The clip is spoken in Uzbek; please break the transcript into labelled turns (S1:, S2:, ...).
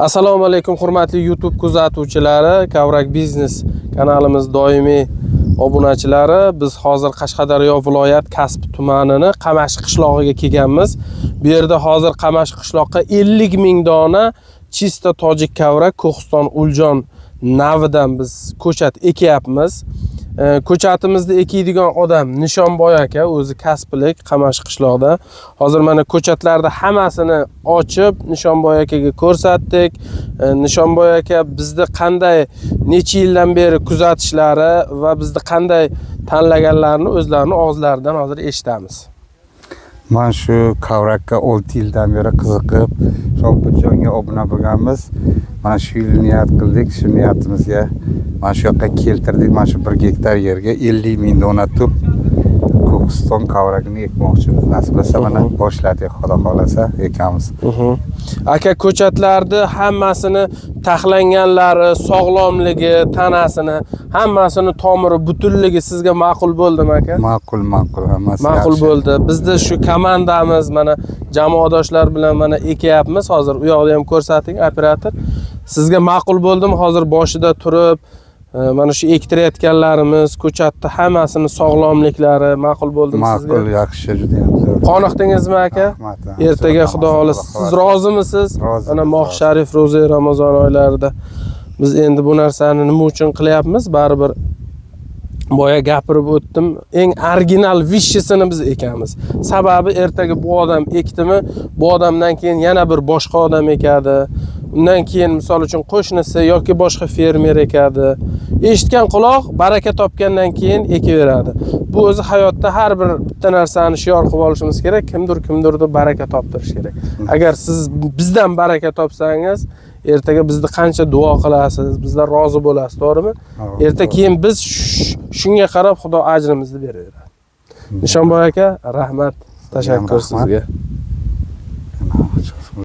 S1: Assalomu alaykum, hurmatli YouTube kuzatuvchilari, Kavrak Biznes kanalimiz doimiy obunachilari. Biz hozir Qashqadaryo viloyat Kasbi tumanini Qamashi qishlog'iga kelganmiz. Bu yerda hozir Qamashi qishloqqa 50 ming dona чисто tojik kavrak Ko'histon Uljon navidan biz ko'chat ekyapmiz. Ko'chatimizni ekiydigan odam Nishonboy aka, o'zi kasblik, Qamashi qishloqda. Hozir mana ko'chatlarni hammasini ochib Nishonboy akaga ko'rsatdik. Nishonboy aka bizni qanday necha yildan beri kuzatishlari va bizni qanday tanlaganlarini o'zlarini og'izlaridan hozir eshitamiz.
S2: Man shu kavrakka 6 yildan beri qiziqib, Shobirjonga obuna bo'lganmiz. Mana shu yil niyat qildik, shu niyatimizga mana shu yoqqa keltirdik. Mana shu 1 gektar yerga 50 ming dona tub Ko'histon kavragini ekmoqchimiz. Nasib bo'lsa, mana boshladik, Xudo xohlasa ekamiz.
S1: Aka, ko'chatlarni hammasini taxlanganlari, sog'lomligi, tanasini, hammasini tomiri butunligi sizga ma'qul bo'ldimi, aka?
S2: Ma'qul, ma'qul, hammasi
S1: Ma'qul
S2: yaxshi.
S1: bo'ldi. Bizda shu komandamiz, mana jamoadoshlar bilan mana ekyapmiz. Hozir u yoqda ham ko'rsating, operator. Sizga ma'qul bo'ldimi? Hozir boshida turib, mana shu ektirayotganlarimiz, ko'chatni hammasini sog'lomliklari ma'qul bo'ldimi sizga?
S2: Ma'qul, yaxshi, juda ham zo'r.
S1: Qoniqdingizmi, aka?
S2: Rahmat.
S1: Ertaga, Xudo xohlasa, siz rozimisiz?
S2: Rozimiz,
S1: Mana moh
S2: rozi.
S1: sharif ro'za Ramazon oylarida biz endi bu narsani nima uchun qilyapmiz? Baribir boya gapirib o'tdim. Eng original высший sini biz ekamiz. Sababi ertaga bu odam ekdimi, bu odamdan keyin yana bir boshqa odam ekadi. Undan keyin, misol uchun, qo'shnisi yoki boshqa fermer ekadi. Eshitgan quloq baraka topgandan keyin ekaveradi. Bu o'zi hayotda har bir bitta narsani shior qilib olishimiz kerak. Kimdir kimdirni baraka toptirish kerak. Agar siz bizdan baraka topsangiz, ertaga bizni qancha duo qilasiz, bizdan rozi bo'lasiz, to'g'rimi?
S2: To'g'ri.
S1: Erta keyin biz shunga qarab Xudo ajrimizni beraveradi. Nishonboy aka, rahmat, tashakkur
S2: Rahmat.
S1: sizga.